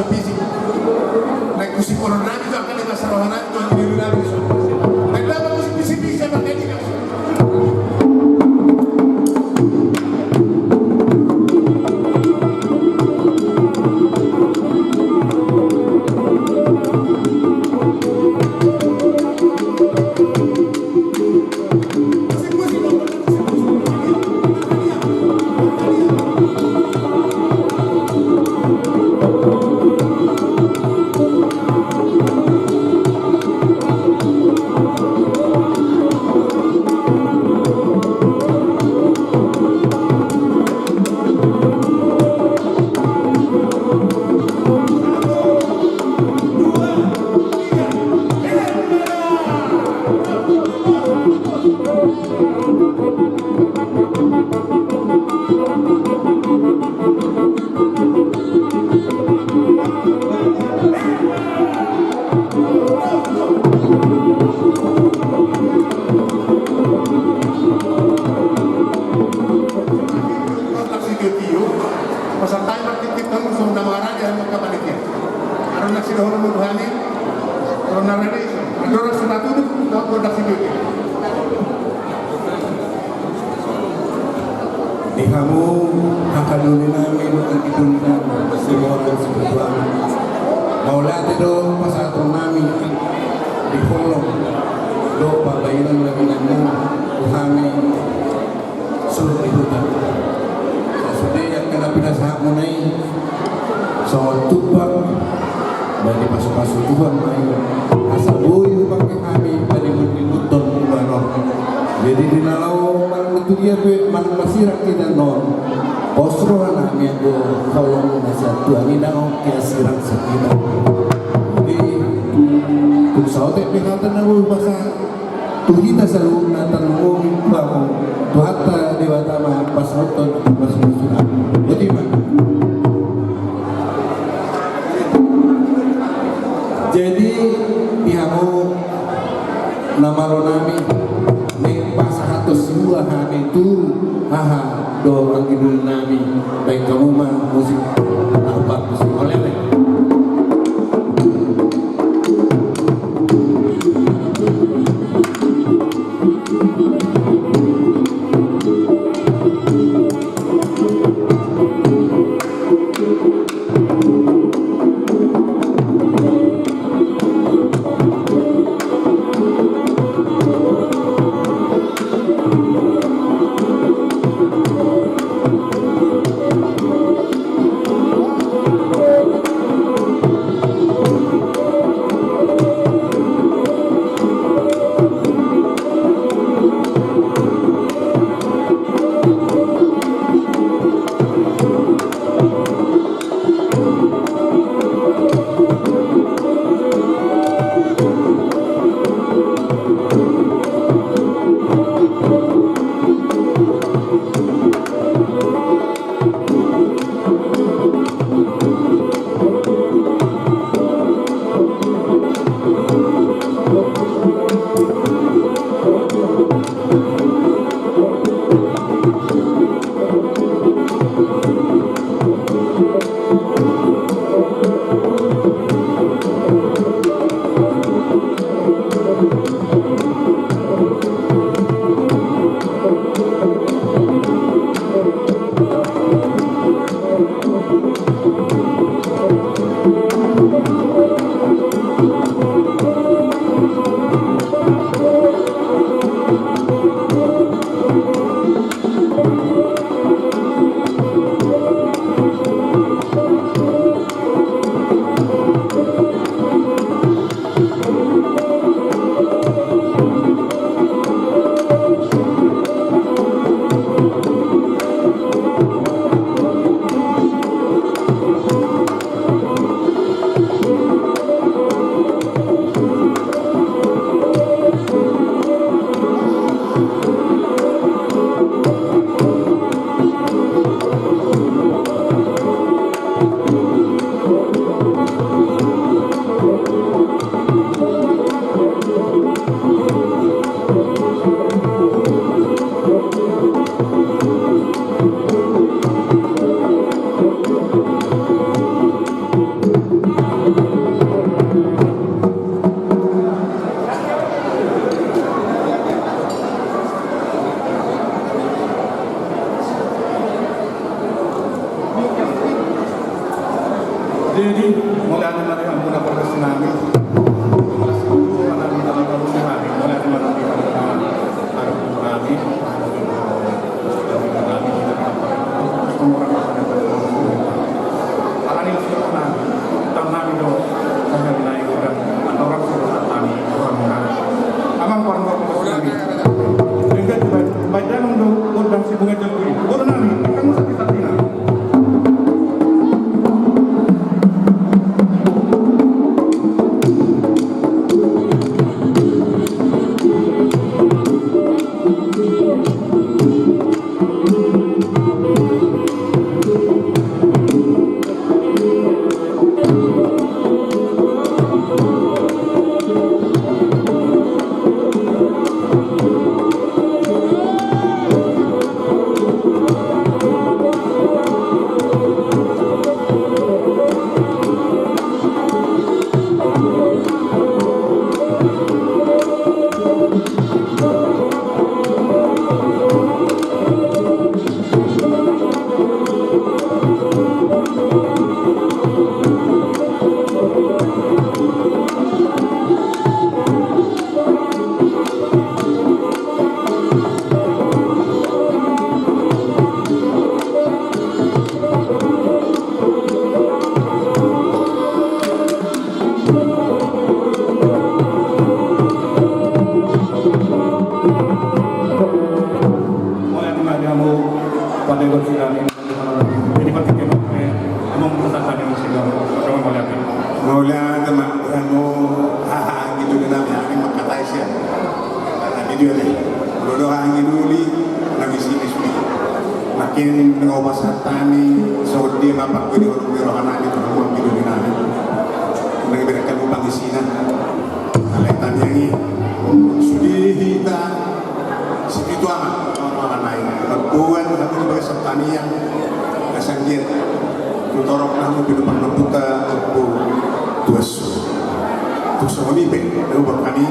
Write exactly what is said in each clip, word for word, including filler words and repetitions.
Fisik. Naeng husiphononnami tu angka na masa rohanami tu angka na masa rohanami. Naeng dapot husiphononnami tu angka na masa rohanami. Pasahat hami martitip hamu songon na marade hamu angka panitia. Adong na sidohonon tu hami, adong na rade, adong na sipatuduhon, adong na sipatuduhon. Di hamu angka doli nami, angka doli nami, semoran sipajuangan. Mauliate do pasahaton nami di holong dohot pambahenan na binahen hamu tu hami. Suhut ni huta. Sasude angka na pinasahatmuna i songon tumpang, ba dipasupasu Tuhan ma i, asa boi hupangke hami paningot-ningothon di bahen on. Jadi di na laho manang tu dia pe manang masirang hita on, pos roha nami anggo holong na sian Tuhan i, ndang hea sirang sian hita. Jadi tung saotik pe hata na boi hupasahat tu hita saluhutna, tarlumobi tu hamu, Tuhanta Debata ma pasahathon pasupasu. Jadi ma. Jadi di hamu na malo nami, naeng pasahathon siula hami tu haha dohot anggi doli nami, bahen hamu ma musik. Apa musik? Oleh, oleh. Jadi, mauliate ma di hamuna pargonsi nami. Mauliate ma di hamuna pargonsi nami. Mauliate ma di hamu haha, gitu, di nami, nami mangkatai sia. Nami dia deh. Molo do haha, gitu, di nami sini sudah. Makin nunga hupasahat hami songon dia ma panggoihon ni roha nami tu hamu, gitu, di nami. Nunga berengkel mu pangisina. Alai tangiangi sude hita sipitu ama, ama nai. Mamboan hamu di bagasan tangiang, asa anggiat tu torop na hamu pinomparna Ompunta Ompu Tuan Suhut. Tung songon i pe na hubaen hami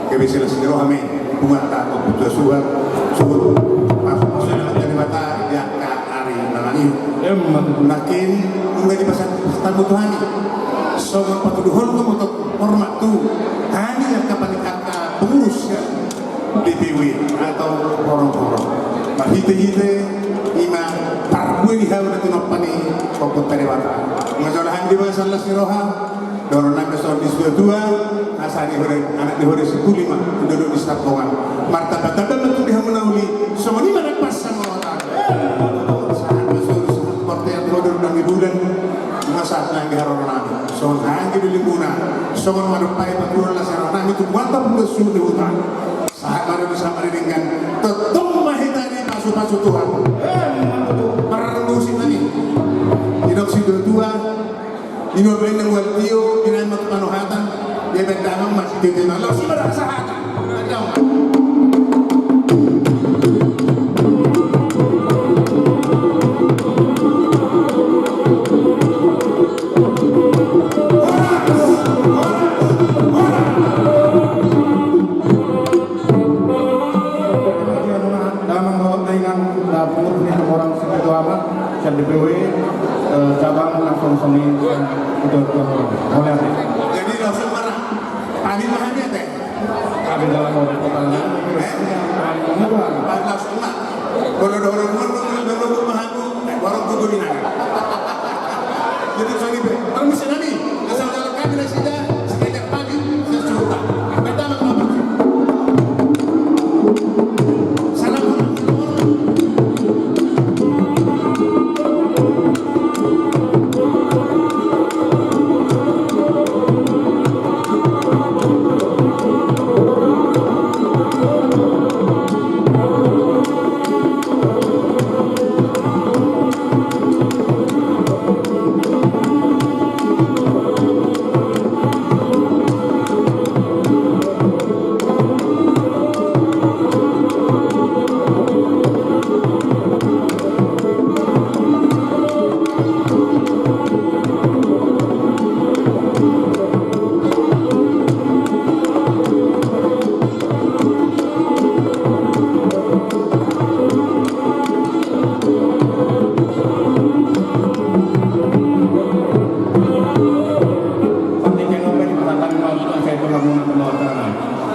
gabe silas ni roha ma i punguanta Ompu Tuan Suhut. Suhut. Pasu-pasu ni Debata di angka ari na nangkin. Nangkin nunga dipasahat hamu tu hami songon patuduhon hamu tu hormat tu hami angka panitia, angka pengurus ya, D P W atau horong-horong. Marhite-hite i ma parbue ni hau na tinompa ni Ompunta Debata. Nunga jala hami di bagasan las ni roha, dohonon nami songon di situatua, asa di hore, anak di hore sipuli ma, dodok di sambongan. Martamba-tamba ma tung di hamu na uli, songon i ma dapot sangolotan. Sahat ma songon i, sahat portean di hore nami bulan, nunga sahat nangkin haroro nami. Songon i anggi do limbuna, songon i ma dohot patuduhon las ni roha nami tu punguanta Ompu Tuan Suhut di huta. Sahat ma di hamu sahat ma di denggan, tongtong ma hita dipasu-pasu Tuhan. Parmusi nami. Didok situatua, inua baen na mual tio, binaen ma tu panohatan, dia baen damang ma sititi ma. Laos i ma dapot sahatan. Damang. Horas! Horas! Horas! Damang dohot dainang, na pengurus ni Horong Sipitu Ama, sian D P W, eh, cabang langsung songoni, sian Sipitu Ama. Mauliate. Jadi langsung marah. Tadi ma hami ate. Kami dalam mau kepala. Eh? Kami mau. Tadi langsung ma. Kalau ada orang mau, mau, mau, mau, mau, mau, orang kudu di mana? Jadi, sorry, Be. Permisi, nami. Asal kalau kami nasida, sekejap pagi, saya suruh, Pak. Pertama, kenapa? Salam hormat, salam hormat. Mauliate.